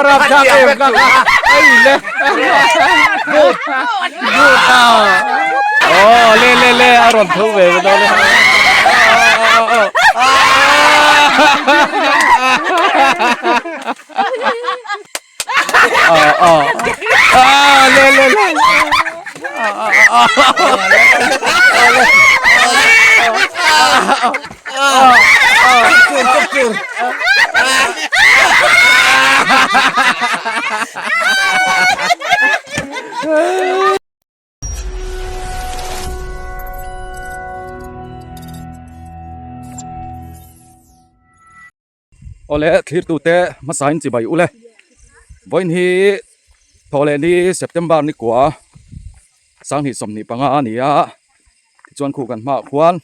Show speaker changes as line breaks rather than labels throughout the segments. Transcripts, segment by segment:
rap thlak em ka ai le good good oh le le le a rawn tho ve ve dawn e le le le Awle thlirtute hmasain chibai ule vawiin hi thaw leh ni September ni kua sanghnih 25 a ni a tichuan khuh kan hmaah khuan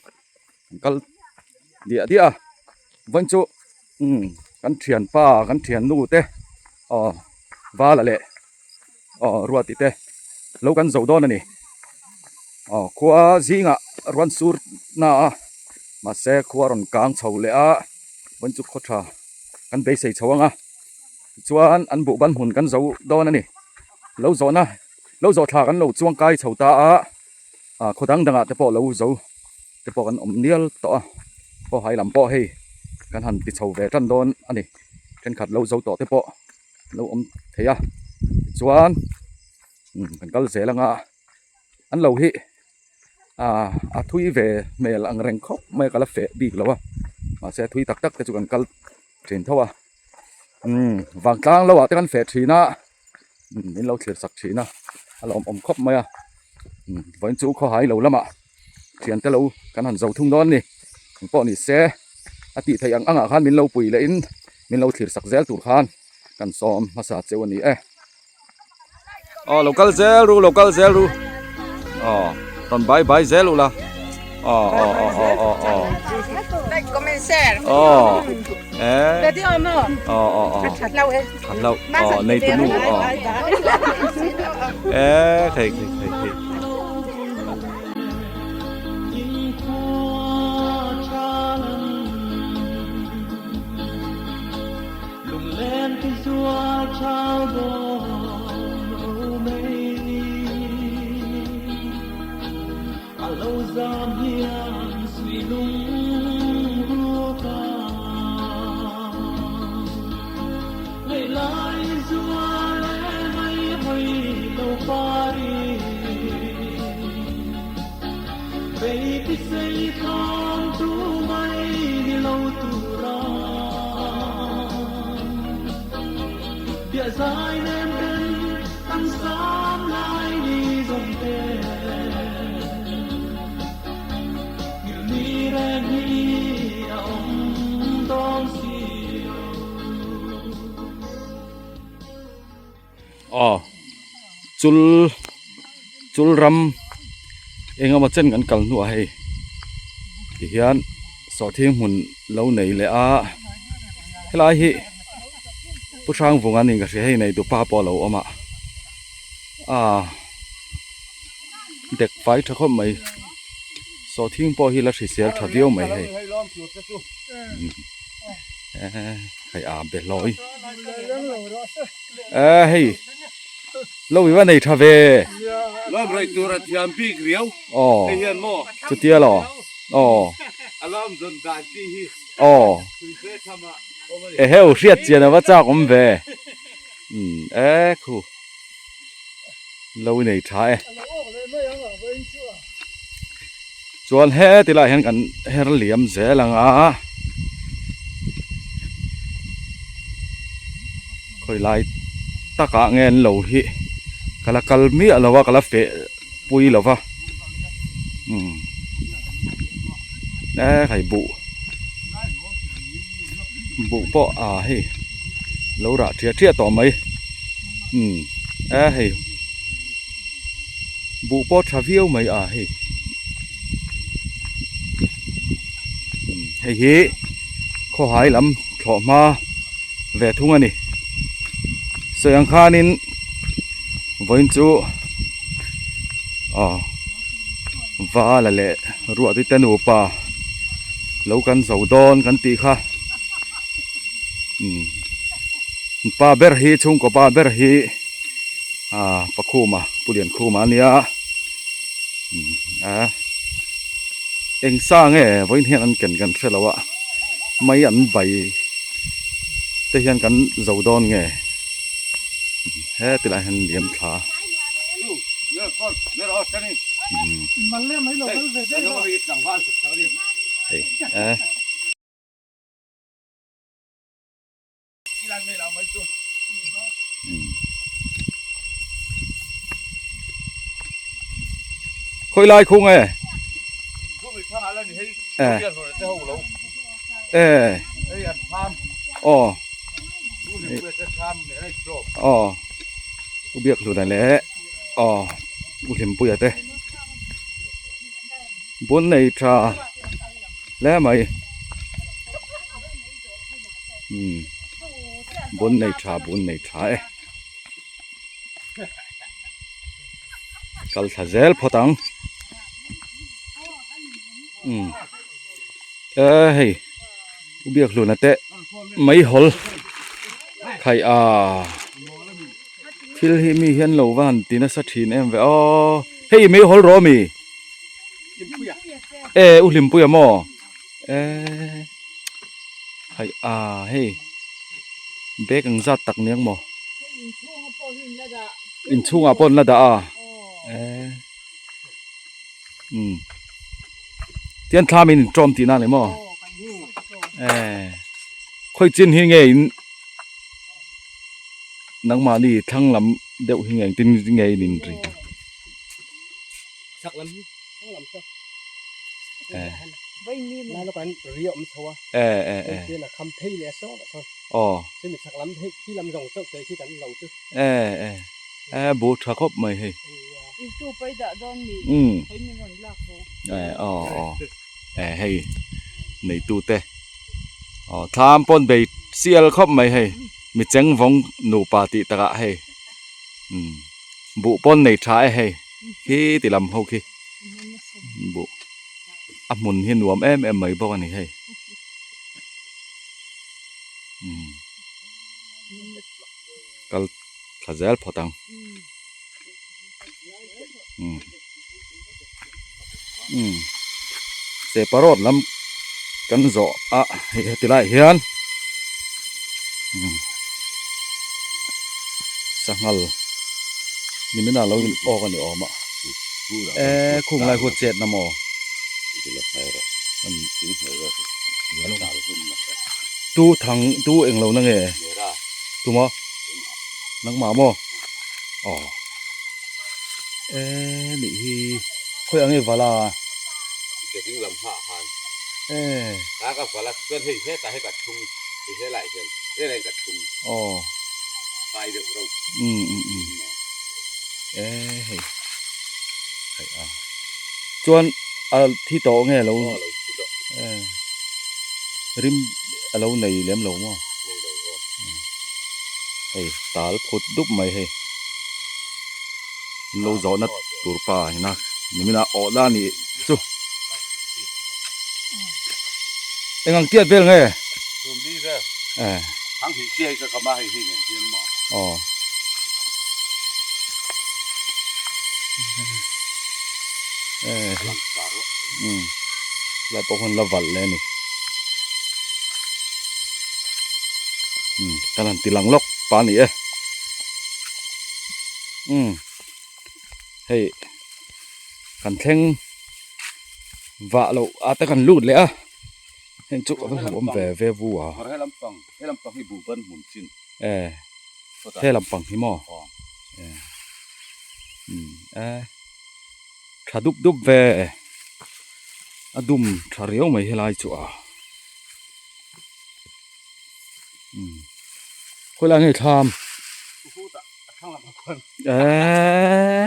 an kal diah diah a vawiin chu umm kan thianpa kan thiannu te aw vala leh aw ruati te lo kan zo dawn a ni aw khua zingah ruan sur na a mahse khua rawn kang chho leh a vawiin chu khaw tha kan beisei chho ang a tichuan an buh ban hmun kan zo dawn a ni lo zawhna lo zawh thla kan lo chuang kai chho ta a ah khaw dang dangah te pawh lo zo te pawh kan awm nial tawh a khaw hai lam pawh hei kan han ti chho ve tan dawn a ni thenkhat lo zo tawh te pawh lo awm thei a tichuan kan kal zel anga an lo hi ah a thui ve hmel ang reng khawp mai a ka la feh bik lo a mahse a thui tak tak te chu kan kal thin tho a umm vangtlang lo ah te kan feh thin a min lo thlir sak thin a a lawmawm khawp mai a vawiin chu khawhai lo lamah thian te lo kan han zo thung dawn a ni engpawh ni se a tih theih ang angah khan min lo pui leh in min lo thlir sak zel tur khan kan sawm hmasa cheu a ni e. Aw lo kal zel ru lo kal zel ru aw rawn bai bai zel ula aw aw aw aw aw aw
Like comment share.
aw eh
Ready or no?
aw aw aw
That lâu eh.
that lo aw nei tu nu aw eh thei thei thei thei Aw chul chul ram eng emaw chen kan kal hnuah hei tihian sawhthing hmun lo nei leh a helai hi pu hrangvunga nih ka hria hei nei dupa pawh a lo awm a ah dek fai tha khawp mai sawhthing pawh hi la hrisel tha viau mai hei hei a be hlawi eh hei lo i va nei tha ve
Lawm rei tur a thiam bik riau
aw
hei hian maw
chutia lo aw
a lawm zawn dan tih hi
aw
tui fe tham ah awm a ni.
Eheu hriat chian a va chak awm ve umm e khu lo i nei tha e chuan heti lai hian kan her liam zel ang a khawi lai takah nge an lo hi ka la kal miah lo a ka la feh pui lo va umm e hei buh buh pawh ah hei lo rah ṭhiah ṭhiah tawh mai umm e hei buh pawh tha viau mai a hei hei hi khawhai lam thlawh hma ve thung a ni sawi ang khanin vawiin chu aw vala leh ruahte te nupa lo kan zo dawn kan tih kha umm. Pa ber hi chhungkaw pa ber hi ah Pakhuma Pu Liankhuma a nia ah eng sa nge vawiin hian an ken kan hre lo a mai an bai te hian kan zo dawn nge heti lai hian liam thla hei eh. Khawi lai khung e e aw aw u biak hluna leh aw u hlimpuia te bun nei tha hle mai. Umm bun nei tha bun nei tha e kal thla zel phawt ang umm e hei u biak hluna te mai hawl khai a thil hi mi hian lo va han ti nasa thin em ve aw hei mai hawl rawh ami e u hlimpuia maw eee hai a hei bag ang zat tak nia maw inchhungah pawh an la dah a eee umm tian thlam in intawm tihna a ni maw eee khawi chin hi nge in nangmahni thlang lam deuh hi nge engtin nge in inring. E bu tha khawp mai hei umm e aw aw e hei neitu te aw thlam pawn bei sial khawp mai hei mi cheng vawng nupa tih takah hei umm buh pawn nei tha e hei. Khi ti lam ho khi buh a hmun hi nuam em em mai bawk a ni hei umm kal thla zel phawt ang umm umm sepa road lam kan zawh a hei heti laiah hian umm sanghal nimina lo in awk a ni awm a eee khung lai khu chet na maw tu thang tu eng lo na nge tuma nangmah maw aw eee nih hi khawi ang nge vala eee aw umm umm umm eee hei hei a chuan a thi tawh nge lo eee rim a lo nei lem lo maw hei tal phut dup mai hei an lo zawhna tur pa ina nimina awh la nih chu eng ang tiat vel nge eh aw eh um helai pawh khawn la valh leh a ni um kan han ti lang lawk pa a ni e um hei kan thleng vah loh ah te kan lut leh a heng chu a va hlauhawm ve ve vu a e he lampang hi maw e um e tha dup dup ve a dum tha riau mai helai chu a um khawilai nge thlam eee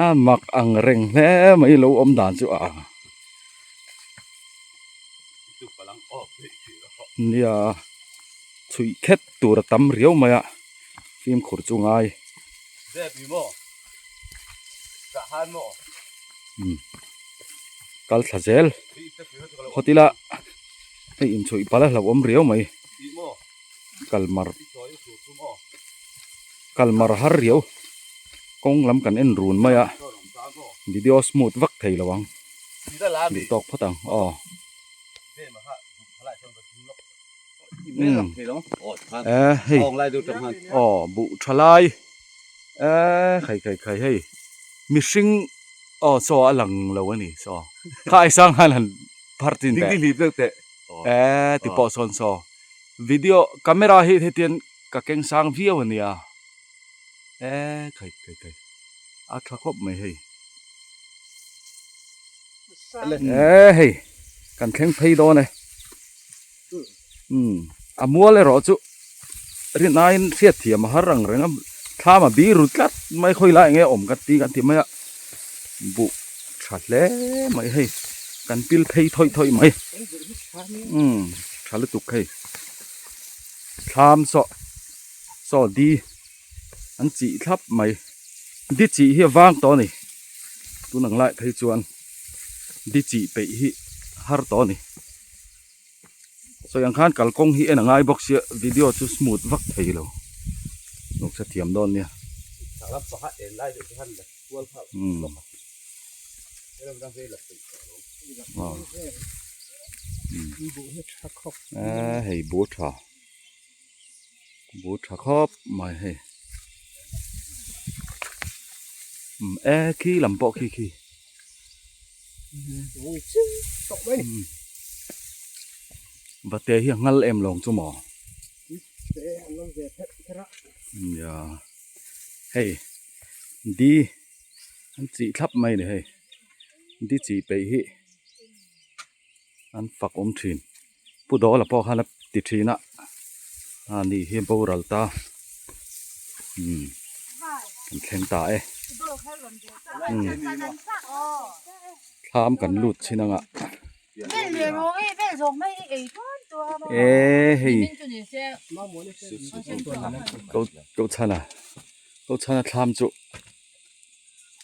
a mak ang reng hle mai lo awm dan chu a ang nia chhuih khet tur a tam riau mai a fimkhur chu ngai um kal thla zel khawt ila hei inchhuih palh a hlauhawm riau mai kalmar. Kal mar har riau kawng lam kan en run mai a video smooth vak thei lo ang duh tawk phawt ang aw e hei aw buh tha lai e khai khai khai hei mihring aw saw a lang lo a ni saw kha ai sang han han phar chin teh e ti pawh sawn saw video camera hi hetiang Ka keng sang viau a nia. E khai khai khai. A tha khawp mai hei. E hei kan thleng phei dawn e. Um a mual erawh chu rin aiin hriat thiam a har ang reng a thlam a bi ru tlat mai khawi lai enge awm ka ti kan ti mai a buh tha hle mai hei kan pil phei thawih thawih mai um tha lutuk hei. Thlam saw saw di an chih thlap mai di chih hi a vang tawh a ni tun ang lai phei chuan di chih peih hi har tawh a ni sawi ang khan kalkawng hi en a ngai bawk sia video chu smooth vak thei lo nuk hre thiam dawn nia umm Eee hei bu tha bu tha khawp mai hei umm e khi lam pawh khi khi va te hi a ngal em lawng chu maw nia hei di an chih thlap mai a ni hei di chih peih hi an fak awm thin pu dawla pawh khan a ti thin a a ni hi boral ta umm kan thleng ta e umm thlam kan lut chin ang ah e hei ko ko chhana ko chhana thlam chu.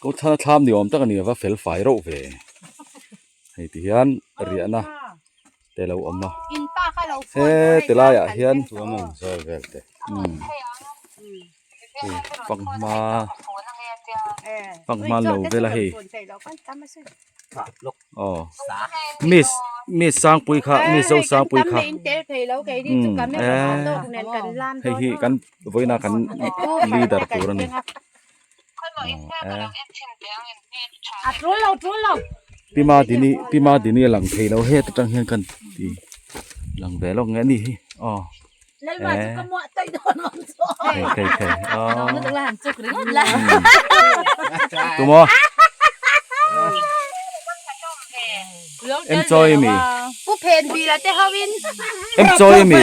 Ko thla thlam ni awm tak a ni a va fel fai reuh ve hei ti hian riahna te lo awm a he ti laiah hian umm hei fanghma fanghma an lo vel a hei aw miss miss sangpui kha miss zo sangpui kha umm hei hi kan vawiina kan leader tur a ni. Pima dini Pima dini a lang thei lo het atang hian kan ti lang ve lawk nge a ni hi aw eh thei thei aw tumaw enjoy mi enjoy mi.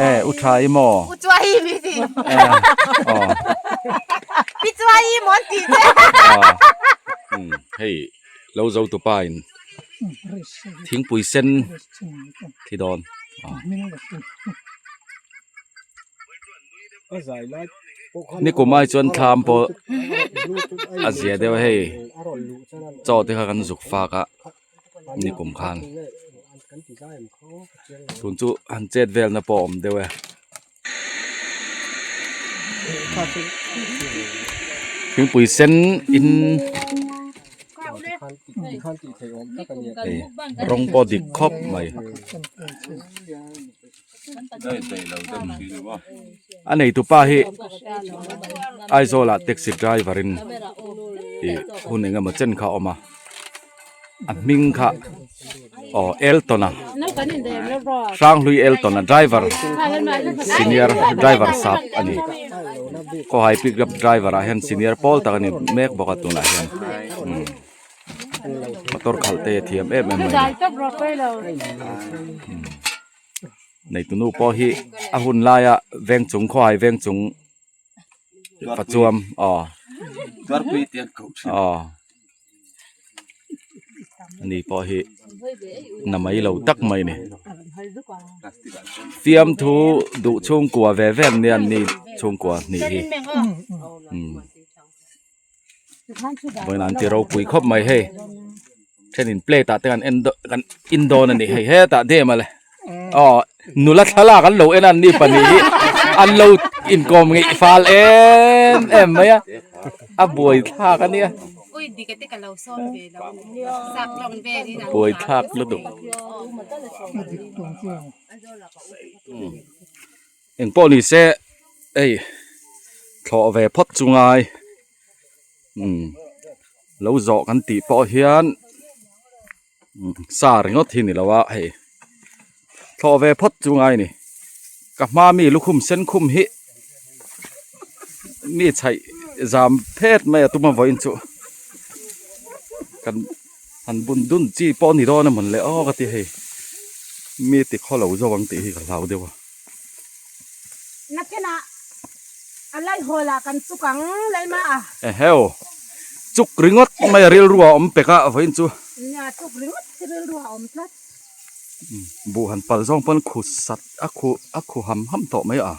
Eh, u tha i maw?
U chuai i mi ti.
Eh, aw.
Pi chuai i maw an ti che.
Aw. Hei, lo zo tu pa in thingpui sen thi dawn. Nikum ai chuan thlam pawh a zia deuh a hei chaw te kha kan zuk fak a. Nikum khan tun chu han chet velna pawh a awm deuh e thingpui sen in hei rawng pawh dik khawp mai a neitu pa hi Aizawl ah taxi driver in ih hun eng emaw chen kha a awm a a hming kha aw Elton a Hranghlui Elton a driver senior driver sap a ni khawhai pick up driver ah hian senior pawl tak a ni mek bawk a tunah hian umm. Motor khalh te a thiam em em mai a ni neitu nu pawh hi a hun laia veng chung khawhai veng chung pachuam aw aw ani pawh hi na mai lo tak mai a ni fiamthu duh chhungkua ve ve an nia an ni chhungkua hnih hi umm. Vawiin an ti ropui khawp mai hei thenin plate ah te kan en dawn kan in dawn a ni hei hetah dem a le aw nula thlalak an lo en a an ni pahnih hi an lo. Inkawm ngeih fal em em mai a, a buai thlak a nia. Buai thlak lutuk. Eng pawh ni se hei thlawh ve phawt chu ngai umm lo zawh kan tih pawh hian sa ringawt hi ni lo a hei thlawh ve phawt chu ngai a ni ka hma mi lukhum sen khum hi mi chhaih zam phet mai a tum a vawiin chu kan han bun dun chi pawh a ni dawn a mawn le aw ka ti hei mi ti khaw lo zo ang tih hi ka hlau deuh a.
Nakinah a laihawl ah kan chuk ang Lalma a.
Eheu. Chuk ringawt mai a rilru a awm pek a vawiin chu.
Nia chuk ringawt hi rilru a awm tlat.
Buh han pal zawng pawn khu sat a khu a khu ham ham tawh mai a.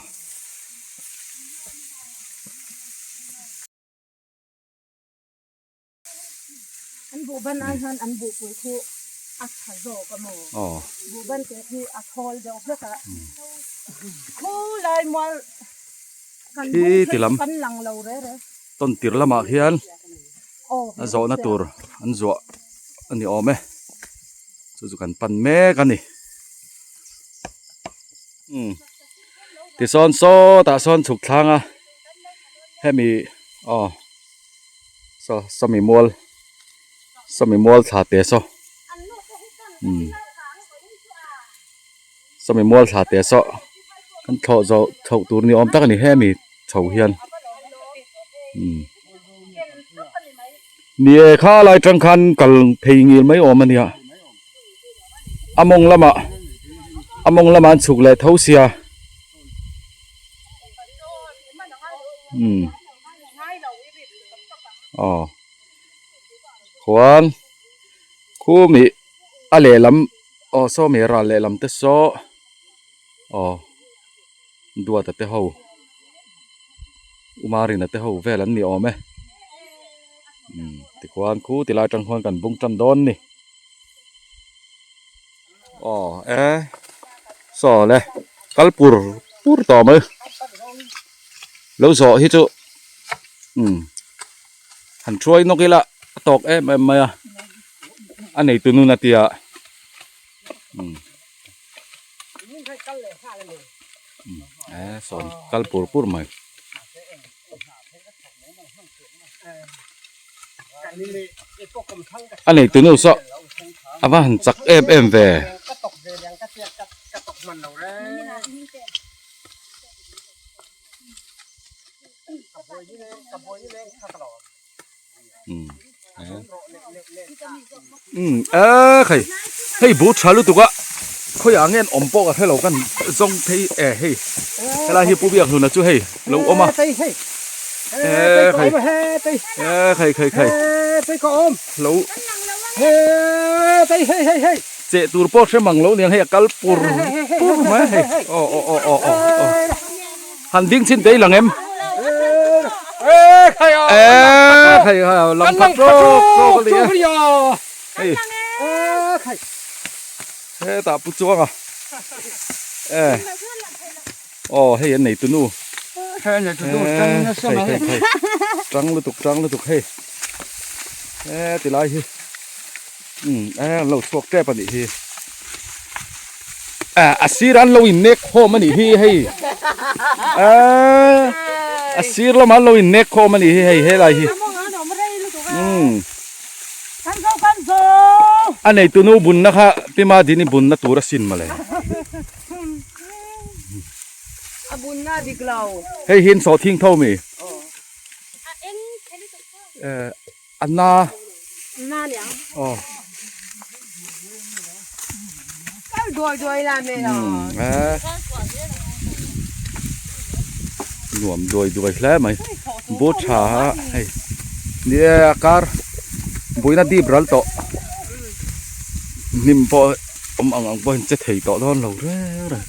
An buh ban ai hian an buh pui khu a tha zawk a maw? Buh ban te khi a thawl deuh hlek a. Khu lai mual kan bung phei chu kan lang lo re re.
Tawn tir lamah khian a zawhna tur an zuah a ni awm e. Chu chu kan pan mek a ni. Tisawn sawtah sawn chhuk thlang a hemi aw. Saw sawmi mual sawmi mual thla te saw umm sawmi mual thla te saw kan thlawh zawh chhoh tur ni awm tak a ni hemi chho hian umm ni e kha lai tang khan kal phei ngil mai awm a nia a mawng lamah a mawng lamah an chhuk leh tho sia. Umm aw khuan khumi a lehlam aw sawmi ral lehlam te saw aw duata te ho umarina te ho vel an ni awm e umm tikhuan khu tilai atang khuan kan bung tan dawn a ni. Aw e saw le kal pur pur tawh mai lo zawh hi chu umm han hruai nawk ila a tawk em em mai a a neitu nun a tia umm e sawn kal pur pur mai. A neitu nu saw a va han chak em em ve. Umm a khai hei bu tha lutuk a khawiah nge an awm pawh ka hrelo kan zawng phei e hei helai hi pu biak hluna chu hei lo awm a e khai e khai khai khai lo cheh tur pawh hre mang lo niang hei a kal pur pur mai hei aw aw aw aw aw han ding chhin te i lang em. E khai lang phat rawk rawk a ni a hei hetah pu chuang a e aw hei an nei tunu hei hei hei tang lutuk tang lutuk hei e tilai hi um e an lo chhuak tep a nih hi a sir an lo in nek khawm a nih hi hei a sir lamah an lo in nek khawm a nih hi hei helai hi umm a neitu nu bunna kha Pima Dini bunna tur a sin mawle hei hi an sawhthing tho mi A na.
Na niang.
Aw.
Kal duai duai la me la.
Eh. Nuam duai duai hle mai. Bu tha ha hei. Ni e a kar buina dip ral tawh. Hnim pawh awm ang ang pawhin che thei tawh dawn lo reng reng.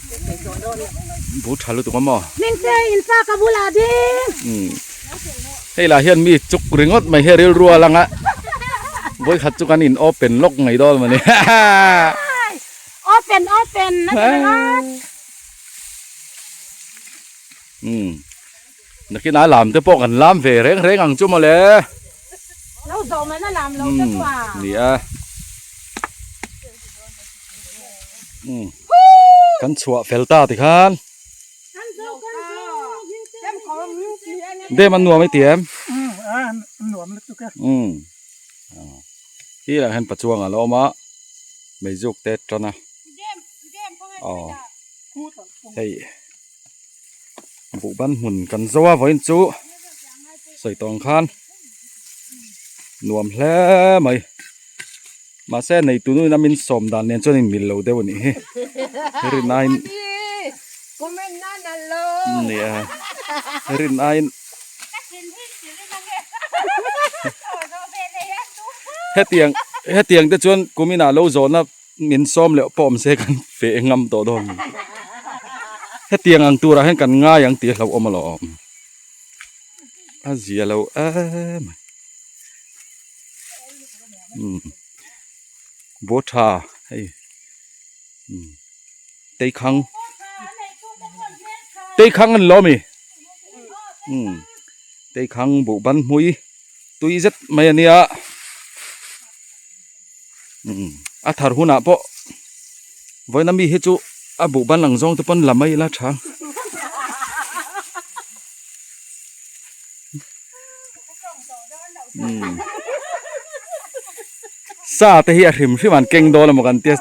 Bu tha lutuk a maw.
Hming te in pa ka bulah ding.
Umm. Hei lah hian mi chuk ringawt mai hi a rilru a lang a, vawikhat chu kan in open lawk mai dawn mawni.
Open open a ti ringawt.
Umm. Nakin a lam te pawh kan lam ve reng reng ang chu mawle.
Lo zawh man a lam lo te chu a.
Nia. Umm. Kan chhuah fel ta tikhan. Dem an nuam i ti em?
Umm a nuam lutuk e.
Umm. Khi lah hian pachuang a la awm a, meizuk te tan a. Aw. Hei. Buhban hmun kan zo a vawiin chu sawi tawh ang khan nuam hle mai mahse neitu nu in a min sawm dan nen chuan inmil lo deuh a nih hi rin aiin nia rin aiin hetiang hetiang te chuan kuminah lo zawhna. Min sawm leh pawh awm se kan feh ngam tawh dawn. Hetiang ang turah hian kan ngai ang tih a hlauhawm alawm. A zia lo em mai. Umm bawh tha hei umm teikhang teikhang an lo ami umm teikhang buh ban hmui tui zet mai a nia. Umm a thar hunah pawh vawiin ami hi chu a buh ban ang zawng te pawn la mai ila tha umm sa te hi a hrim hrim an keng dawn emaw kan tia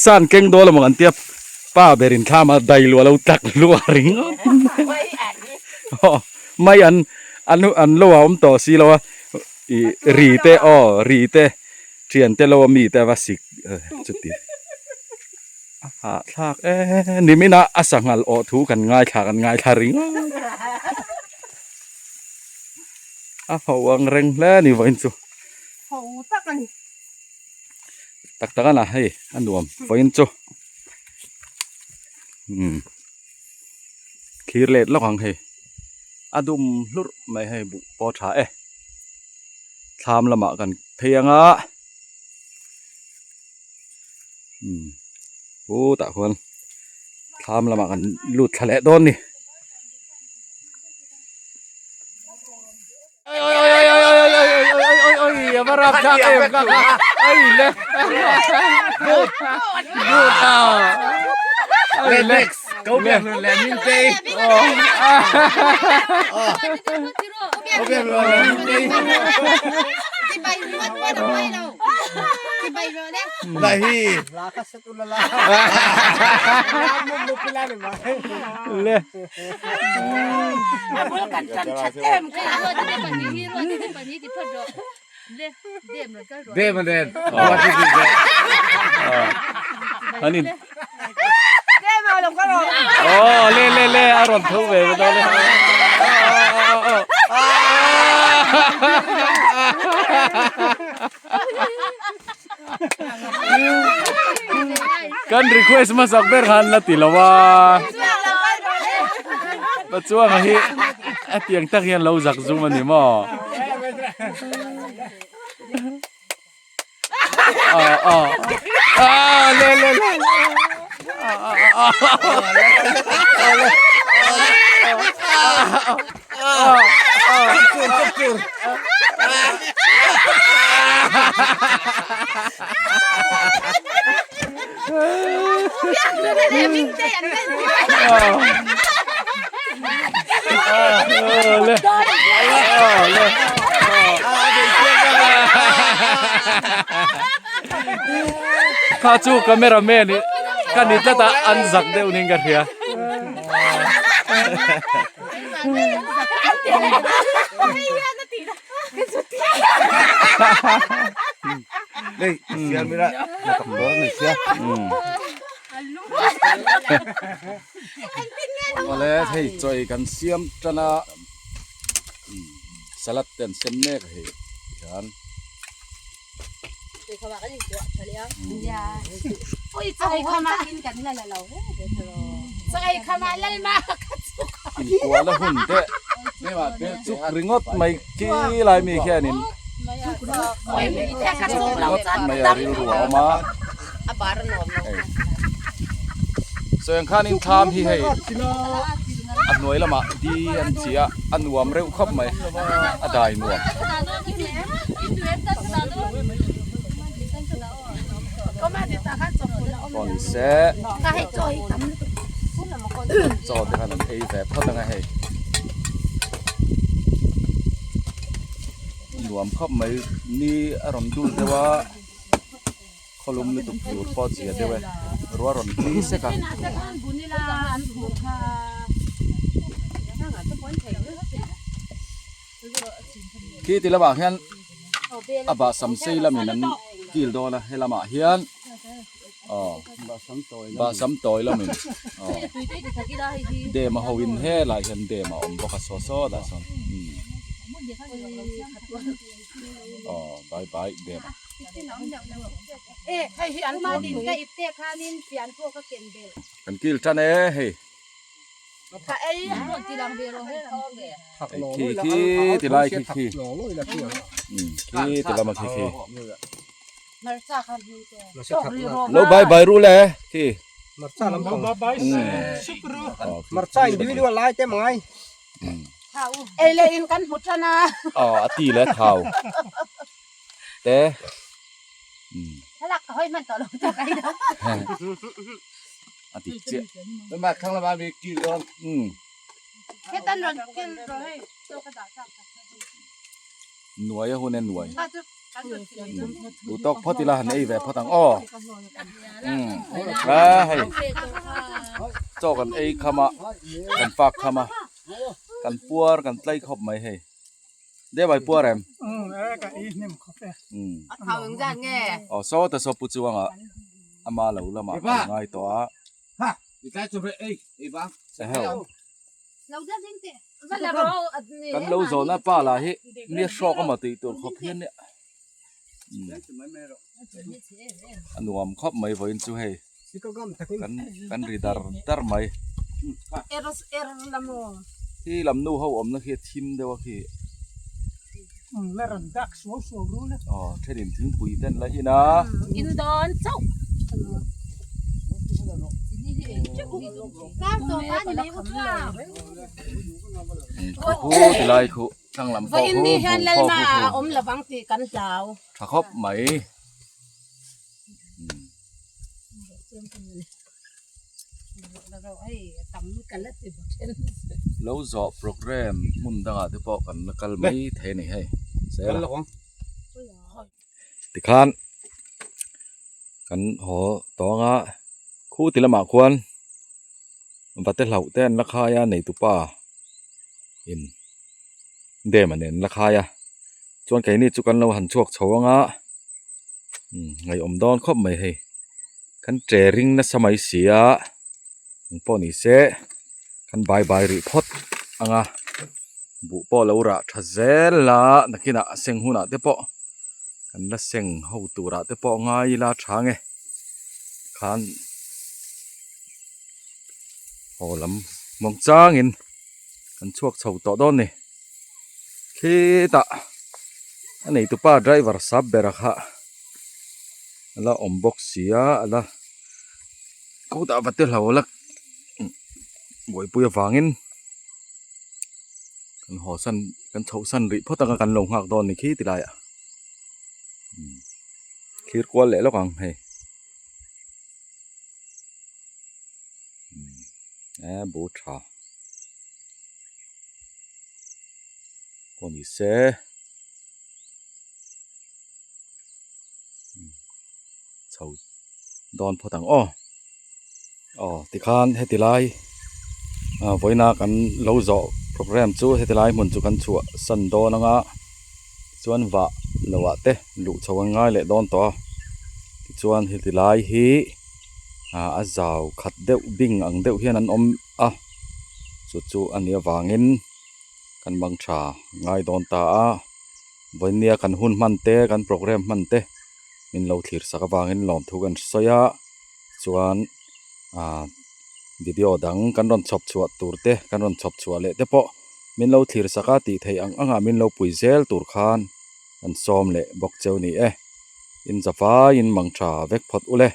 sa an keng dawn emaw kan tia pa berin thlam a dai luah lo tak luah ringawt mai an an lo a awm tawh si lo a. Ih ri te aw ri te thian te lo a mi te a va sik chuti a hahthlak e nimin a a sanghal awh thu kan ngaithla kan ngaithla ringawt a ho ang reng hle a ni vawiin chu
ho tak a ni
tak tak a na hei a nuam vawiin chu umm thlir let lawk ang hei. A dum hlurh mai hei buh pawh a tha e thlam lamah kan phei ang a umm putah khuan thlam lamah kan lut thla leh dawn a ni. Kan request hmasak ber khan la ti lo a Pachuanga hi a tiang tak hian lo zak zum a ni maw Kha chu camera man ih ka ni tlat a an zak deuh niin ka hria. Awle hei chaw ei kan siam tan a salad te an sem mek a hei hian. Inkuala hun te chuk ringawt mai khi lai mi khianin chuk ringawt mai a rilru a awm a hei sawi ang khanin thlam hi hei. A hnuai lamah di an chi a, a nuam reuh khawp mai, a dai nuam. Pawh ni se chaw te khan an ei ve phawt ang a hei. Nuam khawp mai, ni a rawn dul deuh a. Khawlum lutuk tur pawh zia deuh e, ruah rawn tli sek a. Khi ti lamah hian a bahsam sei lamin an kil dawn a, he lamah hian aw bahsam tawi lamin aw dam a ho in helai hian dam a awm bawk a saw saw dah sawn umm aw bai bai dam a. Kan kil tan e hei. Khi khi ti lai khi khi. Khi ti lama khi khi. Lo bye bye ru le khi.
Ei le in kan hmu tan a.
Aw a ti le thau. Te.
Thlalak ka hawi hman tawh lo tak ai dang.
A dik chiah.
Tama thlang lama mi kil dawn.
Um.
Hetan rawn kil rawh hei chaw ka dah sak tak.
Nuai a hun e nuai. Duh tawk phawt ila han ei ve phawt ang aw. Um. A hei. Chaw kan ei kham a kan fak kham a kan puar kan tlai khawp mai hei. Deuh ai puar em?
Um e ka i hnim khawp e.
Um.
A thau eng zat nge?
Aw saw ta saw pu chuanga ama lo lamah kan ngai tawh a.
Ha i tlai chu ve ei ei vang.
Eheu.
Lo deuh ding teh. Va la ro
Kan lo zawhna pa lah hi mi hrawk emaw tih tur khawp hian nia. Um. A nuam khawp mai vawiin chu hei. Kan kan ri dar dar mai. Khi lam nu ho awmna khi a thim deuh a khi. Aw thenin thingpui te an la in a. Khu ti lai khu thlang lam pawh khu buh pawh khu tha khawp mai. Lo zawh programme hmun dangah te pawh kan la kal mai thei a ni hei sela tikhan kan haw tawng a khu ti lamah khuan vate hlauh te an la khai a neitupa in dam an en la khai a chuan keini chu kan lo han chhuak chho ang a umm ngaihawm dawn khawp mai hei kan che ring nasa mai si a eng pawh ni se kan bai bai rih phawt ang a buh pawh lo rah tha zel a nakinah a seng hunah te pawh kan la seng ho turah te pawh ngai ila tha ang e khan haw lam mawng changin kan chhuak chho tawh dawn ni khitah a neitupa driver sap bera kha a la awm bawk si a a la kawtah va te hlo la buaipui avangin kan haw san kan chhoh san rih phawt ang a kan lo nghak dawn ni khi ti laiah thlir kual leh lawk ang hei. E bu tha pawh ni se chho dawn phawt ang aw aw tikhan heti lai ah vawiina kan lo zawh programme chu heti lai hmun chu kan chhuah san dawn anga chuan vah loh ah te luh chho an ngai leh dawn tawh a tichuan heti lai hi. ah a zau khat deuh bing ang deuh hian an awm a chu chu a nih avangin kan bang tha ngai dawn ta a vawinia kan hun hman te kan programme hman te min lo thlir sak avangin lawmthu kan sawi a chuan ah video dang kan rawn chhawp chhuah tur te kan rawn chhawp chhuah leh te pawh min lo thlir sak a tih theih ang angah min lo pui zel tur khan kan sawm leh bawk cheu ni e in zavaiin mang tha vek phawt ule.